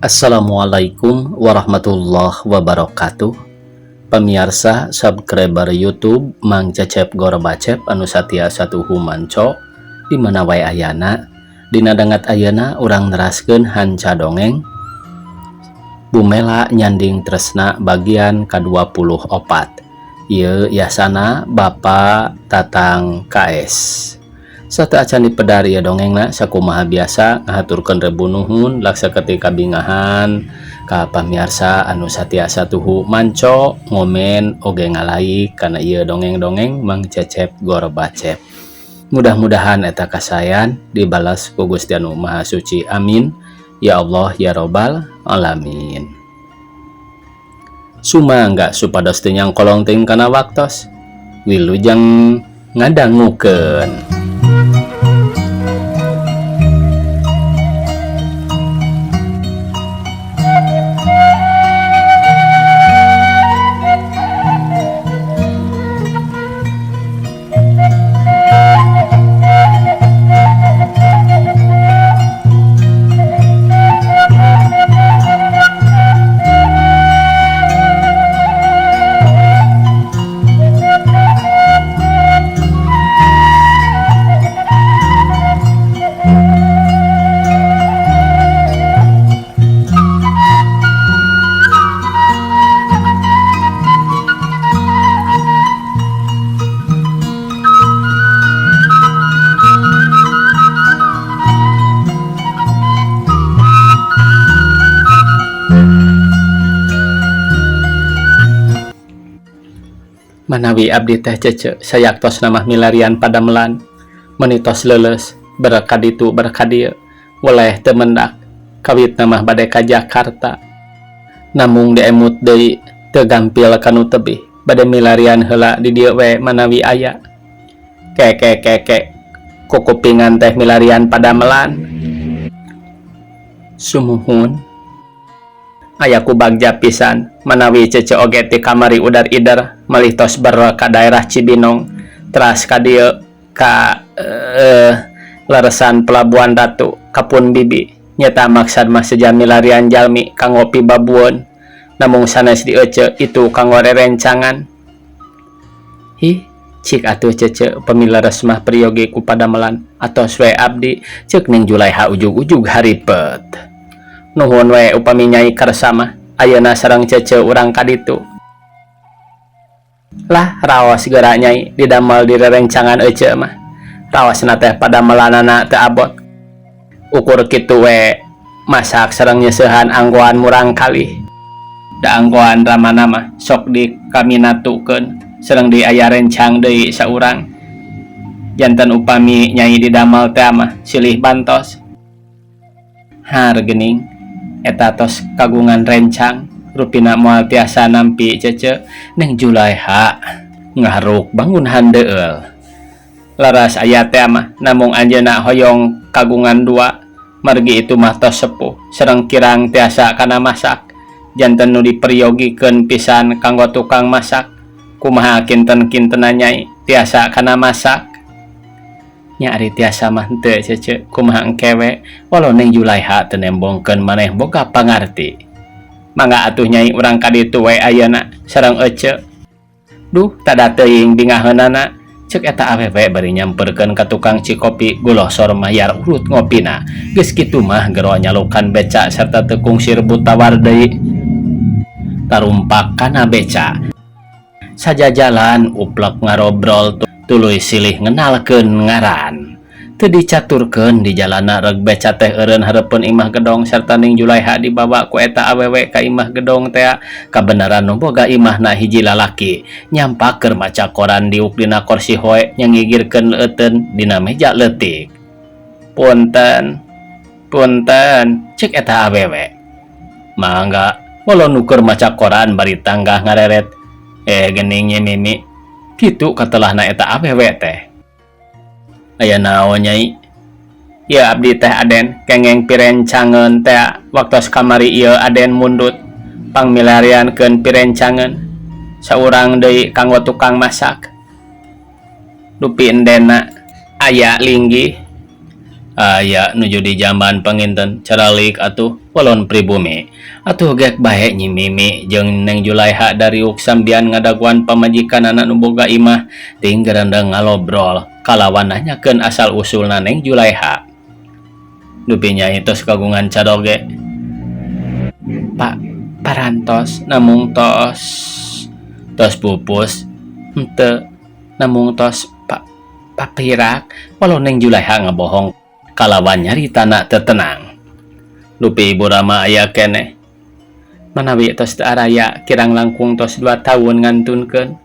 Assalamualaikum warahmatullahi wabarakatuh. Pemirsa subscriber YouTube Mang Cecep Gorbacep anu satia satuhu manco di mana wae ayana. Dina dangat ayeuna urang neraskeun hanca dongeng Bumela Nyanding Tresna bagian ka-24. Ieu yasana Bapak Tatang KS. Sateuacan dipedar ieu dongengna, sakumaha biasa ngahaturkeun rebu nuhun laksa ketika bingahan ka pamiarsa anu satia satuhu manco, ngomen oge ngalaik kana ieu dongeng-dongeng Mang Cecep Gorbacep. Mudah-mudahan eta kasayan dibalas ku Gusti Anu Maha Suci. Amin ya Allah ya Robbal alamin. Sumangga supados teu nyangkolong teuing kana waktos. Wilujeng ngadangukeun. Manawi abdi teh cece sayaktos namah milarian padamelan meuni tos leuleus berka ditu berka dieu weleh teu mendak kawit namah bade ka Jakarta namung diemut deui teu gampil kanu tebih bade milarian heula di dieu we manawi aya ke ke ke ke kukupingan teh milarian padamelan sumuhun. Aya ku bagja pisan manawi cece oge ti kamari udar ider malih tos ber ka daerah Cibinong teras ka dieu ka leresan Pelabuhan Ratu kapun bibi nyata maksad mah seja milarian jalmi kanggo pibabueun namung sanes di ece itu kanggo rerencangan. Hi cik atuh cece upami leres mah priyogi ku padamelan atos we abdi ceuk Ning Julaiha ujug-ujug haripet. Nuhun we upami nyai kersa mah ayeuna sareng cece urang ka ditu. Lah raos geura nyai didamel di rerencangan ece mah. Raosna teh padamelanana teu abot. Ukur kitu we masak sareng nyeusehan anggoan murang kalih. Da anggoan ramana mah sok dikaminatukeun sareng di aya rencang deui saurang. Janten upami nyai didamel teh mah silih bantos. Har geuning eta tos kagungan rencang rupina moal tiasa nampi cece. Neng Julaiha ngaharuk bangun handeul. Laras aya teh mah namung anjeunna hoyong kagungan dua margi itu mah tos sepuh sareng kirang tiasa kana masak janten nu diperyogikeun pisan kanggo tukang masak. Kumaha kinten-kintenan nyai tiasa kana masak? Nya ari tiasa mah henteu cece, kumaha engke we walau Neng Julaiha teu nembongkeun maneh boga pangarti. Mangga atuh nyai urang ka ditu we ayeuna sareng ece. Duh tada teuing bingaheunana ceuk eta awewe bari nyamperkeun ka tukang cikopi gulosor mayar urut ngopina. Geus kitu mah gero nyalukan beca serta teu kungsi rebut tawar deui. Tarumpak kana beca. Sajajalan uplek ngarobrol tuluy silih ngenalkeun ngaran. Teu dicaturkeun di jalana reg beca teh eureun hareupeun imah gedong sarta Ning Julaiha dibawa ku eta awewe ka imah gedong tea. Kabeneran nu boga imahna hiji lalaki nyampak keur maca koran diuk dina kursi hoe nyangigirkeun leuteun dina meja leutik. Punten, punten, ceuk eta awewe. Mangga, walau nu keur maca koran bari tanggah ngareret. Geuning Nyi Mimi. Kitu katelahna eta awewe teh. Aya naon nyai? Ya abdi teh Aden kengeng pirencangeun teh waktos kamari ieu Aden mundut pangmilariankeun pirencangeun saurang deui kanggo tukang masak. Dupi endena aya linggih. Aya nuju di jamban panginten caralik atuh walon pribumi. Atuh gek bae Nyi Mimi jeung Neng Julaiha dariuk sambian ngadaguan pamajikanana nu boga imah ting gerendeng ngalobrol kalawan nanyakeun asal usulna Neng Julaiha. Dupi Nyai tos kagungan caroge. Pak parantos namung tos tos pupus henteu namung tos pak papirak walau Neng Julaiha ngabohong kalawan nyaritana teu tenang. Dupi Ibu Rama aya keneh. Manawi tos teu araya kirang langkung tos 2 tahun ngantunkeun.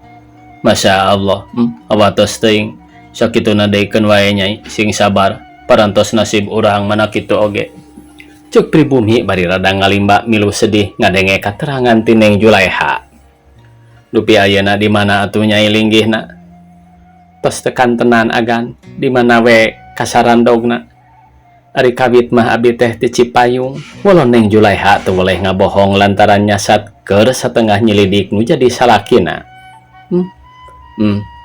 Masya Allah, awatos teuing. Sakituna deikeun wae Nyai, sing sabar. Parantos nasib urang mana kitu oge. Cek pribumi bari rada ngalimba milu sedih ngadenge katerangan ti Neng Julaiha. Dupi ayeuna di mana atuh Nyai linggihna? Tos tekan tenan agan, di mana we kasarandogna? Ari kawit mah abi teh ti Cipayung. Walau Neng Julaiha teu weleh ngabohong lantaran nyasat keur satengah nyelidik nu jadi salakina.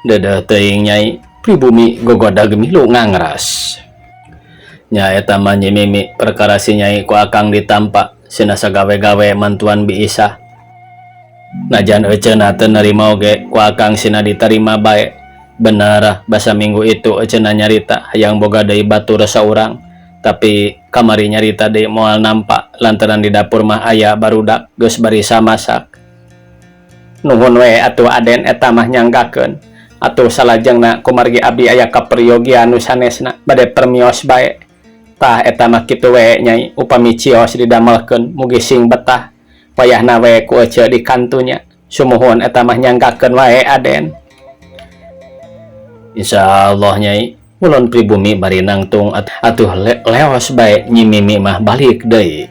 Dedeh teuing Nyai, pribumi gogodag milu ngangras. Nya eta mah Nyi Mimi perkara si Nyai ku akang ditampa sina sagawe-gawe mantuan Bi Isah. Najan eceuna teu narima oge ku akang sina ditarima bae. Bener basa minggu itu eceuna nyarita hayang boga deui batur saurang. Tapi kamari nyarita deui moal nampa lantaran di dapur mah aya barudak geus barisa masak. Nuhun we atuh Aden eta mah nyanggakeun. Atuh salajengna kumargi abdi aya kaperyogian nu sanesna bade permios bae. Tah eta mah kitu we Nyai upami cios didamelkeun mugi sing betah. Wayahna we ku ece di kantunya. Sumuhun eta mah nyanggakeun wae Aden. Insyaallah Nyai. Ulun pribumi bari nangtung atuh leos bae Nyi Mimi mah balik deui.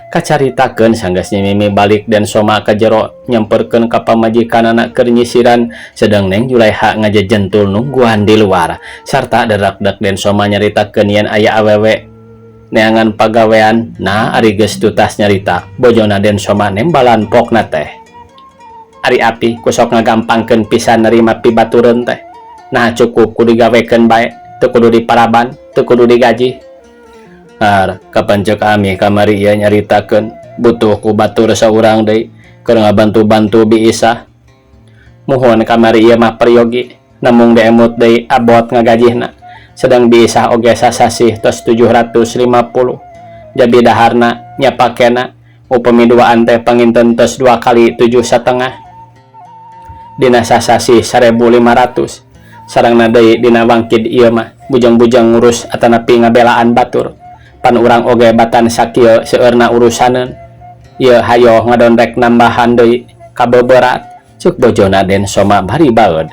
Kacaritakeun sanggeus Nyi Mimi balik dan soma ka jero nyamperkeun ka pamajikanana keur nyisiran sedang Neng Julaiha ngajejentul nungguan di luar sarta derak-dek den soma nyaritakeun yen aya awewe neangan pagawean. Nah ari geus tutas nyarita bojona den soma nembalan pokna teh. Ari api kusok ngagampangkeun pisan nerima pibatureun teh. Nah cukup kudu digawekeun bae, teu kudu diparaban, teu kudu digaji. Har, kapan ceuk ami kamari ieu nyaritakeun butuh ku batur saurang deui keur ngabantu-bantu Bi Isah. Muhun kamari ieu mah peryogi, namung diemut deui abot ngagajihna. Sedang Bi Isah oge sasasih tos 750. Jadi daharna nyapakena upami duaan teh panginten tos 2 kali tujuh setengah. Dina sasasih 1.500. Sarangna deui dina wangkid ieu mah bujang-bujang ngurus atanapi ngabelaan batur. Pan urang oge batan sakieu seueurna urusaneun. Ieu hayoh ngadondek nambahan deui kabeberat ceuk bojona Den Soma bari baeud.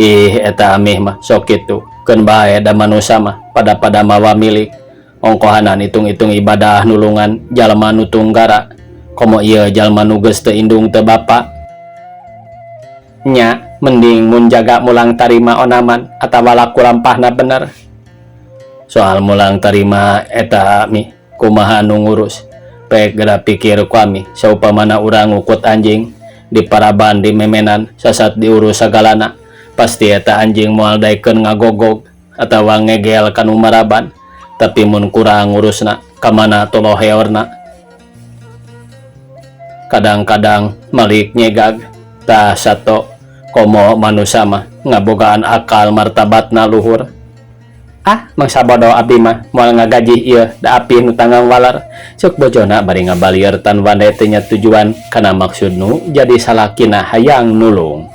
Ih eta amih mah sok kitu keun bae da manusa mah pada-pada mawa milik. Ongkohanan hitung-hitung ibadah nulungan jalma nu tunggara. Komo ieu jalma nu geus teu indung teu bapa. Nya mending mun jaga mulang tarima onaman atawa laku lampahna bener. Soal mulang tarima eta mi kumaha nu ngurus. Pek geura pikir ku ami saupamana urang ngukut anjing di paraban di memenan sasat diurus sagalana pasti eta anjing moal daekeun ngagogog atawa ngegel kanu maraban. Tapi mun kurang ngurusna kamana toloheorna. Kadang-kadang malik nyegag tah sato komo manusa mah ngabogaan akal martabatna luhur. Ah, mangsa bodoh abdi mah moal ngagaji ieu da api nu tanggang walar. Ceuk bojona bari ngabalieur tan wande teu nya tujuan kana maksud nu jadi salakina hayang nulung.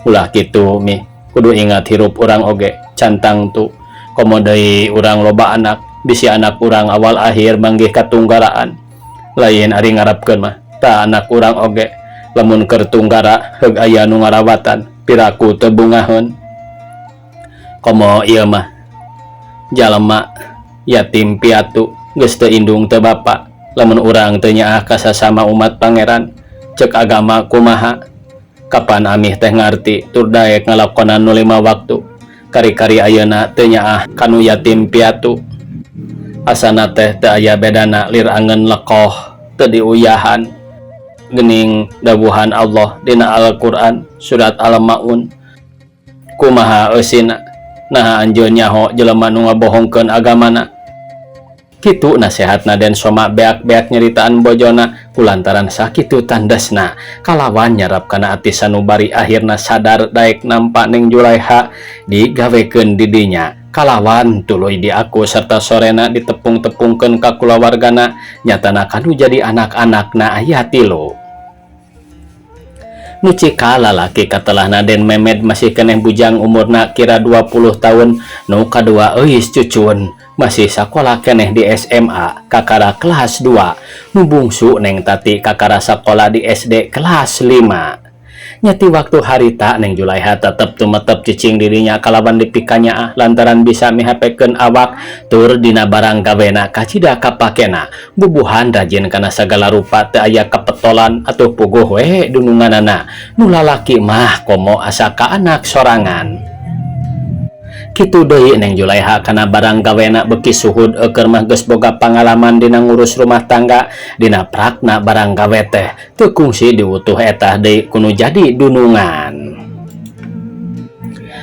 Ulah kitu mi, kudu ingat hirup urang oge cantang tu. Komo deui urang loba anak, bisi anak urang awal akhir manggih katunggaraan. Lain ari ngarepkeun mah, tah anak urang oge lamun keur tunggara heug aya nu ngarawatan piraku teu bungaheun. Komo ieu mah jalma yatim piatu geus teu indung teu bapa, lamun urang teu nyaah ka sasama umat pangeran ceuk agama kumaha. Kapan amih teh ngarti tur daek ngalakonan nu 5 waktu, kari-kari ayeuna teu nyaah kanu yatim piatu. Asana teh teu aya bedana lir angen lekoh teu diuyahan. Gening dawuhan Allah dina Al-Qur'an surat Al-Maun kumaha eusina Naha anjeun nyaho jelema nu ngabohongkeun agamana? Kitu nasehatna Den Soma beak-beak nyeritaan bojona kulantaran sakitu tandesna kalawan nyarap kana ati sanubari akhirna sadar daek nampa Neng Julaiha digawekeun di dinya kalawan tuluy diaku serta sorena ditepung-tepungkeun ka kulawargana nyatana kanu jadi anak-anakna aya tilu. Nu cikal lalaki katelahna Den Memed masih keneh bujang, umurna kira 20 tahun. Nu kadua Euis Cucun, masih sakola keneh di SMA, kakara kelas 2. Nu bungsu Neng Tati, kakara sakola di SD kelas 5. Nya ti waktu harita Neng Julaiha tetep tumetep cicing dirinya kalawan dipikanyaah lantaran bisa mihapekeun awak tur dina barang gawena kacida kapakena, bubuhan rajin kana sagala rupa, teu aya kapetolan atau puguh we dununganana. Nu lalaki mah komo asa ka anak sorangan. Kitu deui Neng Julaiha kana barang gawena beuki suhud, eukeur mah geus boga pangalaman dina ngurus rumah tangga. Dina prakna barang gawe teh teu kungsi diwutuh etah deui kudu jadi dunungan.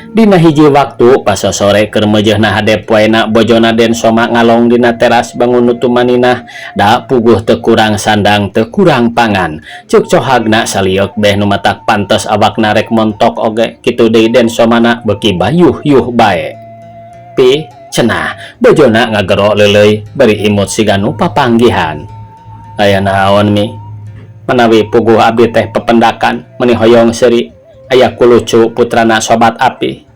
Dina hiji waktu pasosore keur meujeuhna hade poena, bojona Den Soma ngalong dina teras bangun nu tumaninah, da puguh teu kurang sandang, teu kurang pangan. Cuk cohagna salieuk beh nu matak pantes awakna rek montok oge. Kitu deui Den Somana beuki bayuh-yuh bae. "Pi," cenah bojona ngagero leuleuy bari imut siga nu papanggihan. "Aya naon, Mi?" "Manawi puguh abdi teh pependakan meuni hoyong seuri aya kulucu putrana sobat api."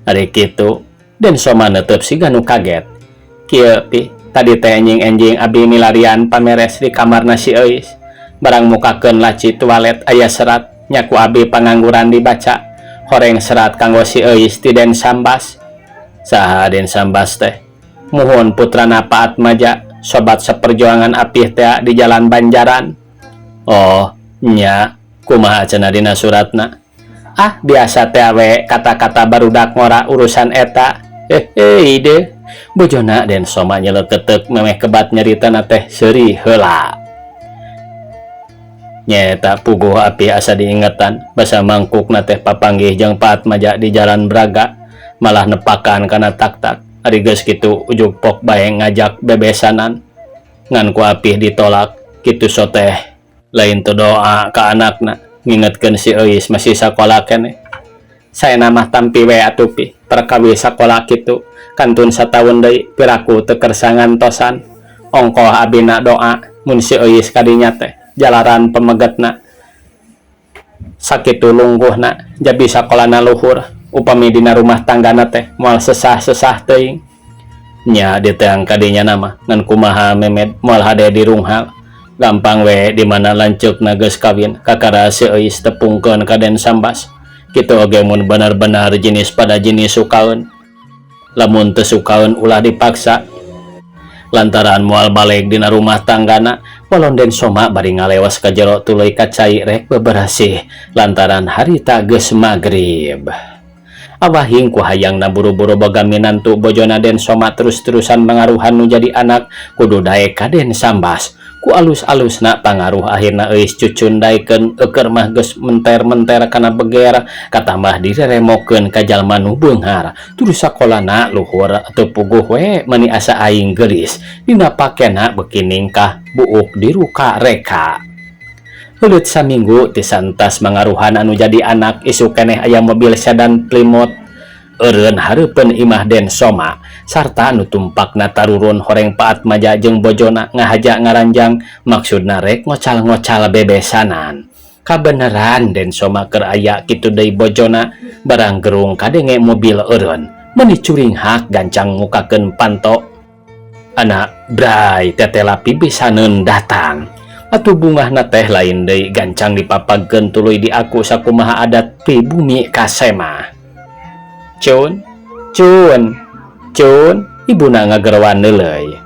"Ari kitu?" Den Soma netep siga nu kaget. "Kieu, Pi, tadi teh enjing-enjing abi milarian pameres di kamarna si Euis. Barang mukakeun laci tualet aya serat, nya ku abi pangangguran dibaca. Horeng serat kanggo si Euis ti Den Sambas." "Saha Den Sambas teh?" "Muhun, putrana Pak Atmaja, sobat seperjuangan apih teh di Jalan Banjaran." "Oh nya, kumaha cenah dina suratna?" "Ah, biasa teh we, kata-kata barudak ngora urusan eta." "Eh eh ide." Bojona Den Soma nyeleketek memeh kebat nyaritana teh seuri heula. "Nyeta, puguh api asa diingetan, basa mangkukna teh papanggih jeung Pak Atmaja di Jalan Braga, malah nepakan kana tak-tak. Ari geus kitu ujug pok bae ngajak bebesanan, ngan ku apih ditolak. Kitu soteh lain teu doa ka anakna, ngingetkeun si Euis masih sakola keneh. Saena mah tampi we atuh, Pi, perkawis sakola kitu kantun sataun deui, piraku teu kersa ngantosan. Ongkoh abina doa mun si Euis kadinya teh jalaran pemegetna sakitu lungguhna jabi sakolana luhur, upami dina rumah tanggana teh moal sesah-sesah teuing. Nya diteang kadinya nama, ngan kumaha Memed, moal hade dirunghal. Gampang we di mana lanceukna geus kawin kakara si Euis tepungkeun ka Den Sambas. Kitu oge mun benar-benar jenis pada jenis sukaeun. Lamun teu sukaeun ulah dipaksa lantaran moal balik dina rumah tanggana." Walon Den Soma bari ngalewas ka jero tuluy ka cai rek beberasih lantaran harita geus magrib. Awahing ku hayangna buru-buru boga minantu, bojona Den Soma terus-terusan mangaruhan nu jadi anak kudu daek ka Den Sambas. Ku alus-alusna pangaruh akhirna Euis Cucun daekeun, eukeur mah geus menter-menter kana beger, katambah direremokeun ka jalma nu beunghar terus sakolana luhur. Teu puguh we meuni asa aing geulis, dina pakena beuki ningkah buuk diruka reka. Heuleut saminggu ti santas mangaruhan anu jadi anak, isuk keneh aya mobil sedan Plymouth eureun hareupeun imah Den Soma sarta nu tumpakna tarurun horeng Pak Atmaja jeung bojona ngahaja ngaranjang, maksudna rek ngocal-ngocal bebesanan. Kabeneran Den Soma keur aya, kitu deui bojona. Barang gerung kadenge mobil eureun, meuni curinghak gancang mukakeun panto. Anak bray tetela pibisaneun datang. Atuh bungahna teh lain deui, gancang dipapagkeun tuluy diaku sakumaha adat pribumi kasema. "Cun, cun, cun," ibuna ngageroan neuleuy.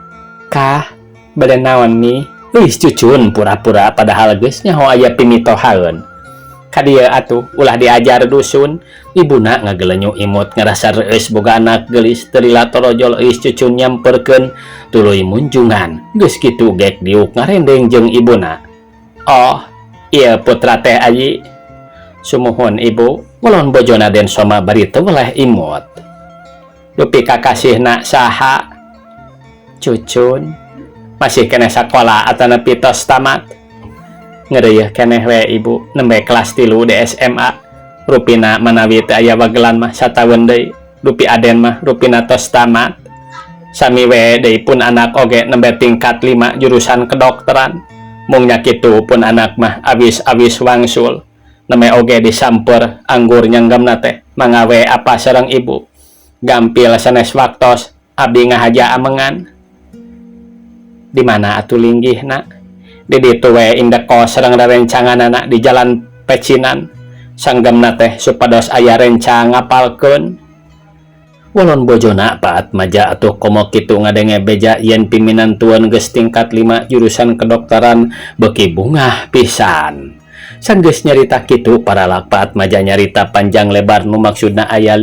"Kah, bade naon, Mi?" Euis Cucun pura-pura padahal geus nyaho aya pimitohaeun. "Ka dieu atuh, ulah diajar dusun." Ibuna ngagelenyu imut ngarasa reueus boga anak geulis. Teu lila torojol Euis Cucun nyamperkeun tuluy munjungan. Geus kitu gek diuk ngarendeng jeung ibuna. "Oh, ieu putra teh ayi." "Sumuhun, Ibu," ngolon bojona Den Soma bari teu weleh imut. Dupi ka kasihna saha? Cucun masih keneh sakola atanapi tos tamat? Ngeureuyeun keneh we, Ibu, nembe kelas 3 di SMA rupina, manawi teu aya wagelan mah sataun deui. Dupi Aden mah rupina tos tamat. Sami we deui pun anak oge, nembe tingkat 5 jurusan kedokteran. Mung nya kitu, pun anak mah awis-awis wangsul nembe oge disamper anggur nyanggemna teh. Mangga we apa sareng Ibu gampil sanes waktos abdi ngahaja amengan. Di mana atuh linggihna? Di ditu we indekos sareng rerencanganana di Jalan Pecinan. Sanggemna teh supados aya rencang ngapalkeun walon bojona Pak Atmaja. Atuh komo kitu ngadenge beja yen piminantueun geus tingkat 5 jurusan kedokteran, beuki bungah pisan. Sanggeus nyarita kitu, paralak Pak Atmaja nyarita panjang lebar nu maksudna aya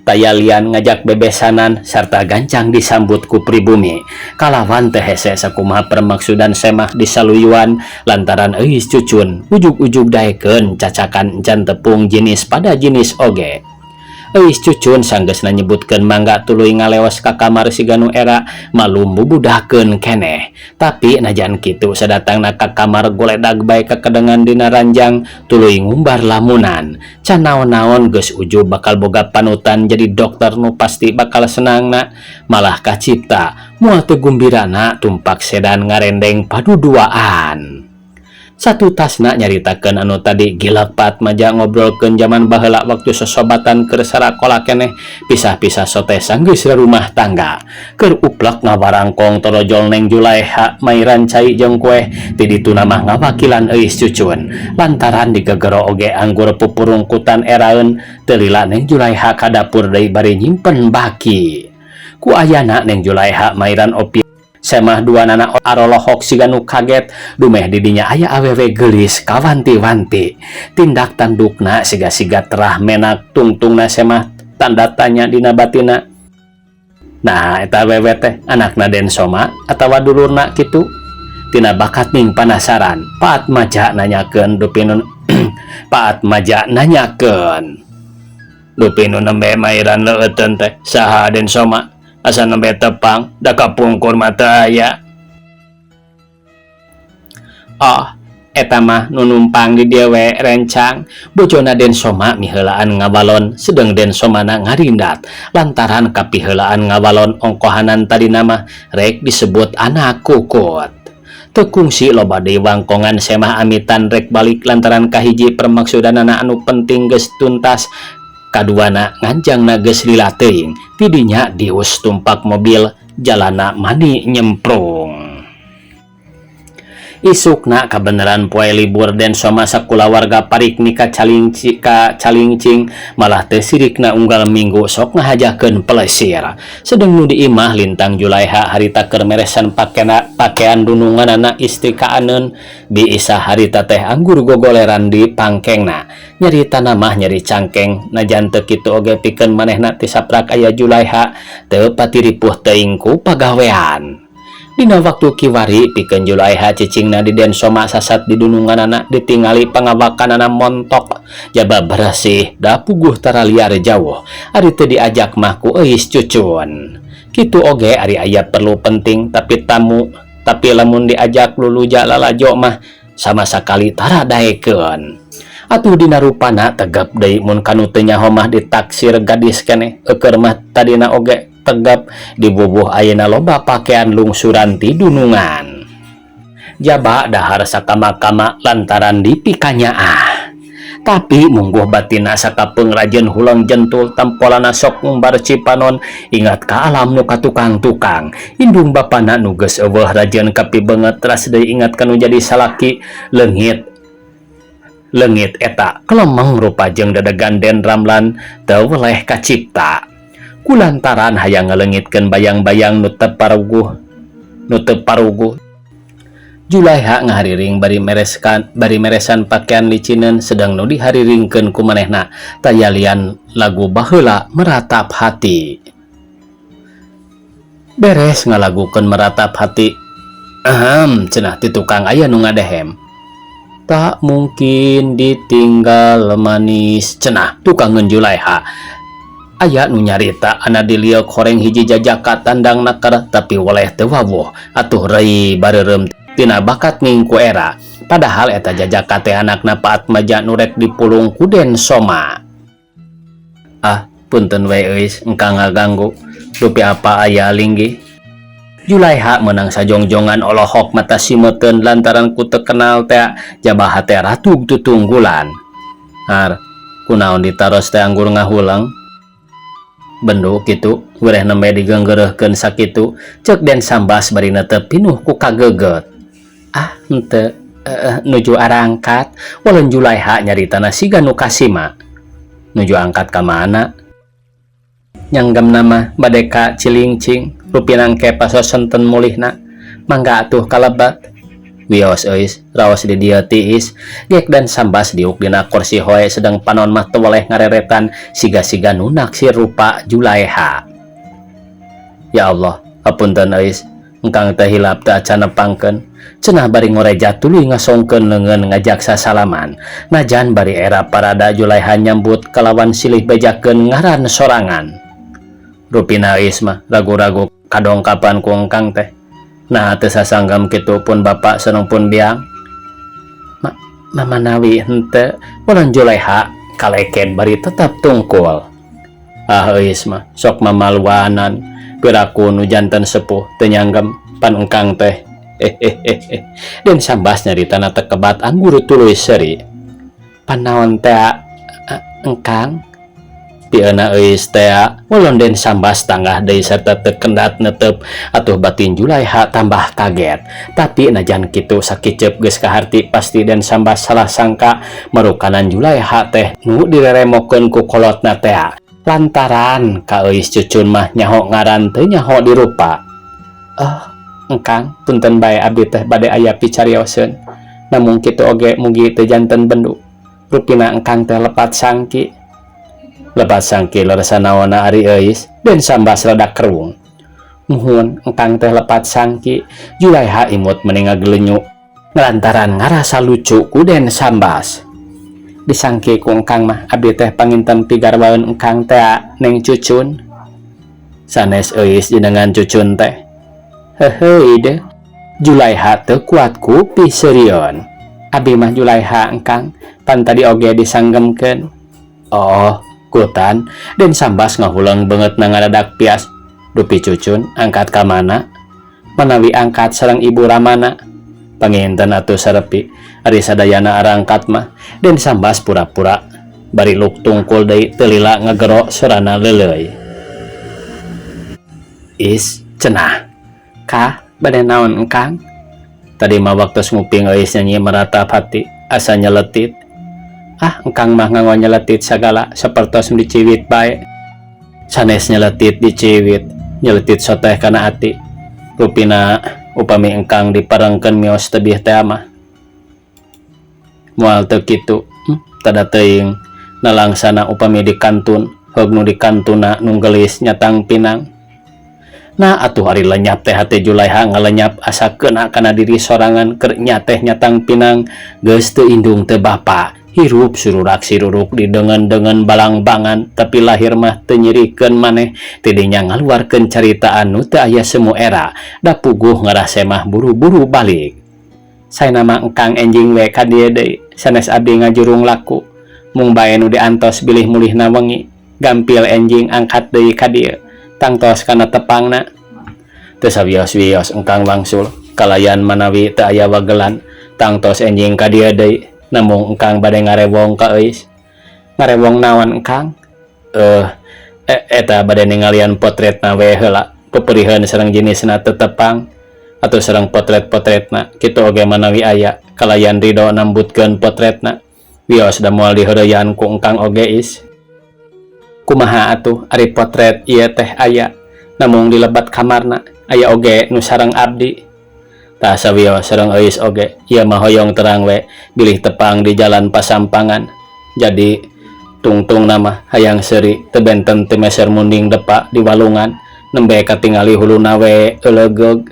tayalian ngajak bebesanan sarta gancang disambut ku pribumi kalawan teu hese sakumaha permaksudan semah disaluyuan lantaran euis Cucun ujug-ujug daekeun cacakan encan tepung jenis pada jenis oge. Euis Cucun sanggeusna nyebutkeun mangga tuluy ngaleos ka kamar siga nu era malum bubudakeun keneh. Tapi najan kitu, sadatangna ka kamar goledag bae kakedengan dina ranjang, tuluy ngumbar lamunan. Can naon-naon geus ujub bakal boga panutan jadi dokter nu pasti bakal senangna, malah kacipta moal teu gumbirana tumpak sedan ngarendeng paduduaan. Satutasna nyaritakeun anu tadi, gilak Pak Atmaja ngobrolkeun jaman baheula waktu sosobatan keur sarakola keneh, pisah-pisah sote sanggeus rumah tangga. Keur uplek ngawarangkong, torojol Neng Julaeha mairan cai jeung kue. Ti dituna mah ngawakilan euis Cucun lantaran digegero oge anggur pupurungkutan eraeun. Teu lila Neng Julaeha ka dapur deui bari nyimpen baki. Ku ayana Neng Julaeha mairan opi, semah duanana arolohok siga nu kaget dumeh didinya aya awewe geulis kawanti-wanti. Tindak tandukna siga-siga terah menak tungtungna. Semah tanda tanya dina batina, nah eta awewe teh anakna Den Soma atawa dulurna kitu? Tina bakat ning panasaran, Pak Atmaja nanyakeun dupi nu Pak Atmaja nanyakeun, "Dupi nu nembe mairan leueuteun teh saha, Den Soma? Asa nembe tepang, da kapungkur mah teu aya." "Oh, eta mah nu numpang di dieu we, rencang," bojona Den Soma miheulaan ngawalon, sedeng Den Somana ngarindat lantaran kapiheulaan ngawalon ongkohanan tadina mah rek disebut anak kukut. Teu kungsi loba deui wangkongan, semah amitan rek balik lantaran kahiji permaksudanana anu penting geus tuntas, kaduana nganjangna geus lila teuing. Tidinya dius tumpak mobil, jalana mani nyemprung. Isukna kabeneran poe libur. Den Soma sakulawarga parikni ka Calingcing, malah teu sirikna unggal minggu sok ngahajakeun pelesir. Sedeng nu di imah lintang Julaeha harita keur meresan pakean dununganana istrikaaneun. Bi Isah harita teh anggur gogoleran di pangkengna, nyaritana mah nyeri cangkeng. Najan teu kitu oge, pikeun manehna ti saprak aya Julaeha teu pati ripuh teuing ku pagawean. Dina waktu kiwari, pikeun Julaeha cicingna di Den Soma sasat di dununganana ditingali pangawakanana montok jaba beresih, da puguh taraliar jauh. Ari teu diajak mah ku euis Cucun kitu oge ari aya perlu penting tapi tamu, tapi lamun diajak luluja lalajo mah sama sakali tara daekeun. Atuh dina rupana tegap deui mun kanu teu nyaho mah ditaksir gadis keneh. Eueur mah tadina oge tegap, dibubuh ayeuna loba pakean lungsuran ti dunungan, jaba dahar sakama-kama lantaran dipikanyaah. Tapi mungguh batina sakapeung rajeun huleng jentul, tempolana sok ngumbar cipanon ingat ka alam nu katukang-tukang. Indung bapana nu geus euweuh rajeun kapibeungeut, teras deui ingat kanu jadi salaki leungit leungit eta kelemeng rupa jeung dedegan Den Ramlan teu weleh kacipta. Kulantaran hayang ngaleungitkeun bayang-bayang nu teu paruguh nu teu paruguh, Julaiha ngahariring bari meresan pakaian licineun, sedang nu dihariringkeun ku manehna tayalian lagu baheula, "Meratap Hati". Beres ngalagukeun "Meratap Hati", "Ahem," cenah, ti tukang aya nu ngadehem. "Tak mungkin ditinggal manis," cenah tukangeun Julaiha. Aya nu nyarita ana dilieuk horeng hiji jajaka tandang naker tapi weleh teu wawuh atuh rei bareureum tina bakat ngingku era. Padahal eta jajaka teh anakna Pak Atmaja nu rek dipulung ku Den Soma. Ah, punten we euis engkang ngaganggu. Dupi apa aya linggih? Julaiha meunang sajongjongan olohok mata simeuteun lantaran ku teu kenal tea jaba hate ratug tutunggulan. Har, kunaon ditaros teh anggur ngahuleng? Bendu kitu, wereh nembe digeunggeureuhkeun sakitu, ceuk Den Sambas bari netep pinuh ku kageget. Ah, henteu, nuju arangkat, waleun Julaiha nyaritana siga nu kasima. Nuju angkat ka mana? Nyanggemna mah bade ka Cilincing, rupina engke pasosenten mulihna. Mangga atuh kalebet. Wios euis, raos di dieu tiis. Gek Den Sambas diuk dina kursi hoe sedang panon mah teu weleh ngareretan siga-siga nu naksir rupa Julaiha. Ya Allah, hapunten euis, engkang teh hilap teu acan nepangkeun. Cenah bari ngoreja tuluy ngasongkeun leungeun ngajak sasalaman. Najan bari era parada Julaiha nyambut kalawan silih bejakeun ngaran sorangan. Rupina euis mah ragu-ragu kadongkapan ku engkang teh. Naha teu sasanggem kitu pun bapak sareng pun biang. Ma mamanawi henteu, waleun Julaiha kaleken bari tetep tungkul. Ah euis mah sok mamaluanan, piraku nu janten sepuh teu nyanggem pan engkang teh. Hehehehe. Den Sambas nyaritana teu kebat anggur tuluy seuri. Pan naon tea engkang? Pieuna euis tea, waleun Den Sambas tanggah deui sarta teu kendat netep atuh batin Julaiha tambah kaget. Tapi najan kitu sakiceup geus kaharti pasti Den Sambas salah sangka merukanan Julaiha teh nu direremokeun ku kolotna tea. Lantaran ka euis cucun mah nyaho ngaran teu nyaho dirupa. Oh, engkang punten bae abdi teh bade aya picarioseun. Namung kitu oge mugi teu janten bendu. Rupina engkang teh lepat sangki. Lepat sangki leresan naonna ari euis? Den Sambas rada kerung. Muhun engkang teh lepat sangki. Julaiha imut meni ngagelenyu lantaran ngarasa lucu ku Den Sambas. Disangki ku engkang mah abdi teh panginten pigarwaeun engkang teh Neng Cucun. Sanes euis jenengan Cucun teh. Heuheuy deuh. Julaiha teu kuat ku piseurieun. Abi mah Julaiha engkang, pan tadi oge disanggemkeun. Oh, kutan. Den Sambas ngahuleng beungeutna ngadadak pias. Dupi Cucun angkat ka mana? Manawi angkat sareng ibu ramana. Panginten atuh sarepi, ari sadayana arangkat mah. Den Sambas pura-pura bari luk tungkul deui teu lila ngagero sorana leuleuy. Is, cenah. Kah, bade naon engkang? Tadi mah waktos nguping euis nyanyi meratap hati, asa nyeletit. Ah, engkang mah nganggo nyeletit sagala sapertos nu diciwit bae. Sanes nyeletit diciwit, nyeletit soteh kana ati. Rupina upami engkang diparengkeun mios tebih teh mah. Moal teu kitu, tada teuing nalangsana upami dikantun, heug nu dikantuna nu geulis nyatang pinang. Nah atuh ari lenyap teh hate Julaiha ngalenyap asa keuna kana diri sorangan keur nya teh nyatang pinang geus teu indung teu bapa. Hirup sururak siruruk didengen-dengen balangbangan tapi lahir mah teu nyirikeun maneh tidinya ngaluarkeun carita anu teu aya semu era da puguh ngarase mah buru-buru balik. Saena mah engkang enjing we ka dieu deui sanes abdi ngajurung laku mung bae nu diantos bilih mulihna wengi gampil enjing angkat deui ka dieu tangtos kana tepangna. Teu sawios-wios engkang wangsul kalayan manawi teu aya wagelan tangtos enjing ka dieu deui namung engkang bade ngarewong ka euis. Ngarewong naon engkang? Eta bade ningalian potretna we heula peperiheun sareng jenisna teu tepang atau sareng potret-potretna kitu oge manawi aya kalayan ridho nambutkeun potretna wios da moal diheureyan ku engkang oge is. Kumaha atuh ari potret ieu teh aya namung dilebat kamarna aya oge nu sareng abdi. Tah sawios sareng euis oge ieu mah hoyong terang we bilih tepang di jalan pasampangan jadi tungtungna mah hayang seuri teu benten teu meser munding depa di walungan nembe katingali huluna we eulegeug.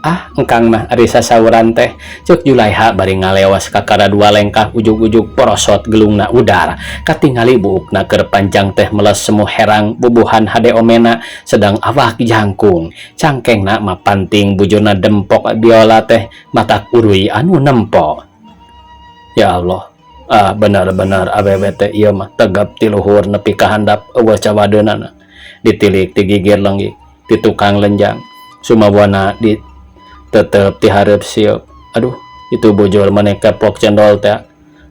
Ah, engkang mah ari sasauran teh, ceuk Julaiha bari ngalewas kakara dua lengkah ujug-ujug porosot gelungna udar. Katingali buukna keur panjang teh meles semu herang bubuhan hade omena sedang awak jangkung. Cangkengna mah panting bujurna dempok biola teh matak uruy anu nempo. Ya Allah, ah benar-benar awewe teh ieu mah tegap ti luhur nepi ka handap eueuh cawadeunana. Ditilik ti gigir lenggik, ti tukang lenjang, sumawana di tetep ti hareup sieup. Aduh, itu bujur maneh keplok cendol teh.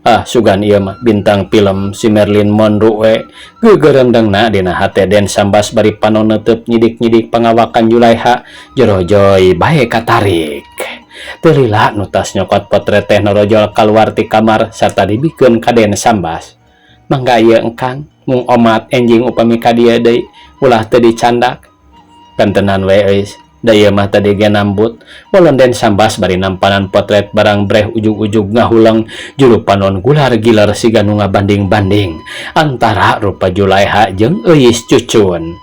Ah, sugan ieu mah bintang film si Marilyn Monroe we. Gegerendengna dina hate Den Sambas bari panon neuteub nyidik-nyidik pangawakan Julaiha jorojoy bae katarik. Teu lila nu tas nyokot potret teh norojol kaluar ti kamar sarta dibikeun ka Den Sambas. Mangga ieu engkang mung omat enjing upami ka dieu deui ulah teu dicandak. Kantenan we euis. Da ieu mah tadi ge nambut. Walon Den Sambas bari nampanan potret barang breh ujug-ujug ngahuleng juru panon gular gilar siga nu ngabanding-banding antara rupa Julaiha jeung Euis Cucun.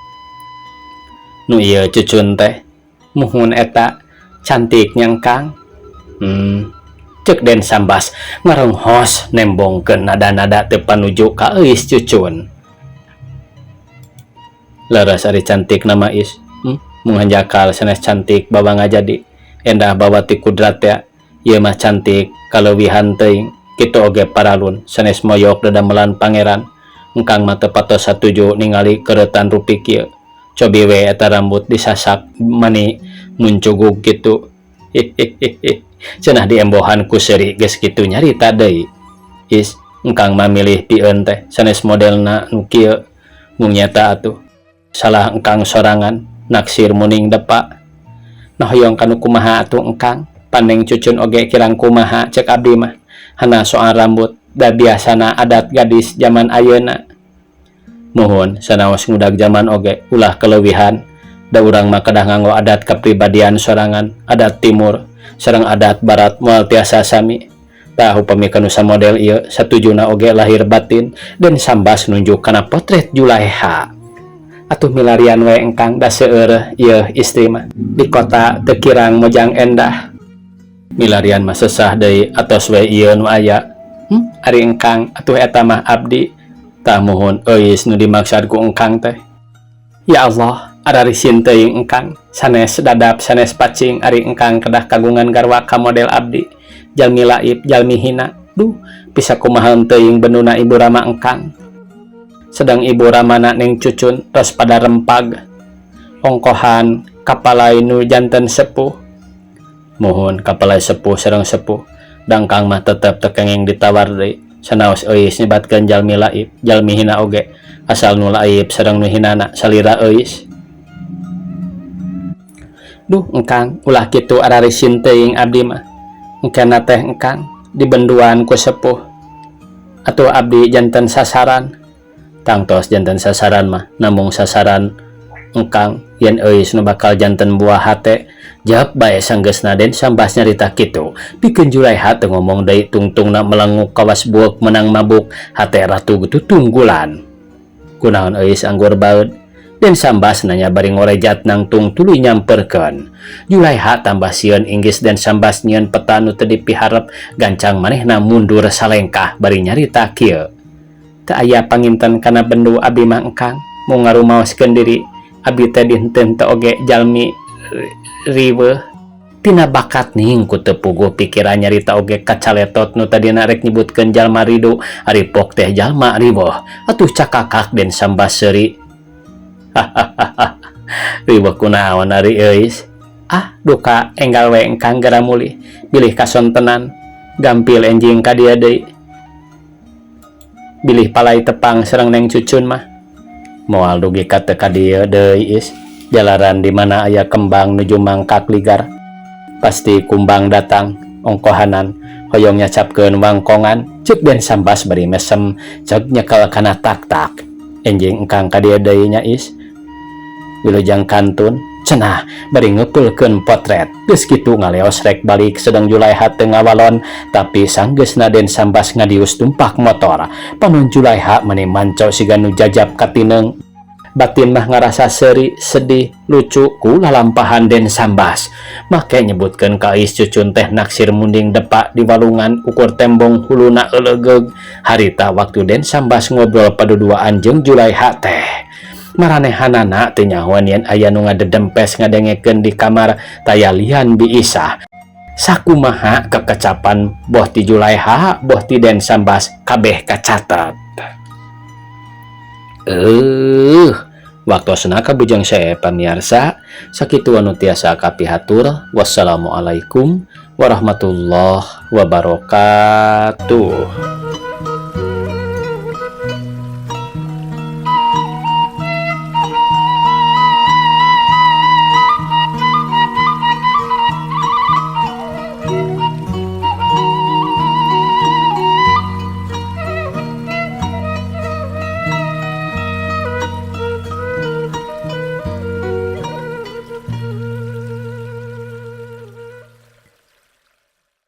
Nu ieu Cucun teh muhun eta cantik nyangkang. Cek Den Sambas ngaronghos nembongkeun nada-nada teu panuju ka Euis Cucun. Leres ari cantik nama is. Mung hanjakal sanes cantik bawa ngajadi endah bawa ti kudrat ya. Ieu mah cantik kaleuwihan teuing kitu oge paralun sanes moyok dadamelan pangeran. Engkang mah teu patos satuju ningali keureutan rupi kieu. Cobi we eta rambut disasak mani muncugug kitu. Hihihihi. Cenah diembohan ku seuri geus kitu nyarita deui. Is engkang mah milih pieun teh sanes modelna nu kieu. Mung nyata atuh salah engkang sorangan naksir muning depa. Nah hoyong kanu kumaha atuh engkang pandeng Cucun oge kirang kumaha cek abdi mah. Hana soal rambut da biasana adat gadis zaman ayeuna. Muhun sanaos ngudag zaman oge ulah keleuwihan da urang mah kedah nganggo adat kepribadian sorangan, adat timur sareng adat barat moal tiasa sami. Tah upami kanu samodel ieu satujuna oge lahir batin Den Sambas nunjuk kana potret Julaiha. Atuh milarian we engkang da seueur ieu istri mah di kota teu kirang mojang endah. Milarian mah sesah deui atos we ieu nu aya. Ari engkang atuh eta mah abdi. Tah muhun euis nu dimaksad ku engkang teh. Ya Allah, ararisin teuing engkang sanes dadap sanes pacing ari engkang kedah kagungan garwa ka model abdi. Jalmi laib jalmi hina. Duh, bisa kumaha teuing benuna ibu rama engkang. Sedang ibu ramana ning Cucun tos pada rempag. Ongkohan kapalai nu janten sepuh. Muhun kapalai sepuh sareng sepuh. Dangkang mah tetep teu kenging ditawar deui. Sanaos euis nyebatkeun jalmi laib, jalmi hina oge. Asal nu laib sareng nu hinana salira euis. Duh engkang ulah kitu ararisin teuing abdi mah. Engkena teh engkang dibenduan ku sepuh. Atuh abdi janten sasaran. Tangtos janten sasaran mah namung sasaran engkang yen euis nu bakal janten buah hate. Jawab bae sanggeusna Den Sambas nyarita kitu. Pikeun Julaiha teu ngomong deui tungtungna melenguk kawas bueuk menang mabuk hate ratu tutunggulan. Kunaon euis anggur baeud? Den Sambas nanya bari ngorejat nangtung tuluy nyamperkeun. Julaiha tambah sieun inggis Den Sambas nyieun peta nu teu dipiharep gancang manehna mundur salengkah bari nyarita kieu. Teu aya panginten kana bendu abdi mah engkang mung ngarumaoskeun diri abdi teh dinten teu oge jalmi riweuh. Tina bakat ning ku teu puguh pikiran nyarita oge kacaletot nu tadina rek nyebutkeun jalma ridu ari pok teh jalma riweuh. Atuh cakakak Den Sambas seuri. Hahaha. Riweuh kunaon ari euis? Ah, duka enggal we engkang geura mulih bilih kasontenan gampil enjing ka dieu deui. Bilih palai tepang sareng Neng Cucun mah. Moal dugi ka teu ka dieu deui is. Jalaran di mana aya kembang nuju mangkak ligar. Pasti kumbang datang ongkohanan hoyong nyacapkeun wangkongan ceuk Den Sambas bari mesem ceuk nyekel kana tak-tak. Enjing engkang ka dieu deui nya is. Wilujeng kantun cenah bari ngeupulkeun potret. Geus kitu ngaleos rek balik sedang Julaiha teu ngawalon tapi sanggeusna Den Sambas ngadius tumpak motor. Panon Julaiha meni manco siga nu jajab katineung. Batin mah ngarasa seuri, sedih, lucu ku lalampahan Den Sambas. Make nyebutkeun ka Euis Cucun teh naksir munding depak di walungan ukur tembong huluna eulegeug. Harita waktu Den Sambas ngobrol paduduaan jeung Julaiha teh. Maranehanana teu nyahoan yen aya nu ngadedempes ngadengekeun di kamar taya lian Bi Isah. Sakumaha kekecapan boh ti Julaiha boh ti Den Sambas kabeh kacatet. Waktosna kabujang saya pamiarsa, sakitu anu tiasa kapihatur. Wassalamualaikum warahmatullahi wabarakatuh.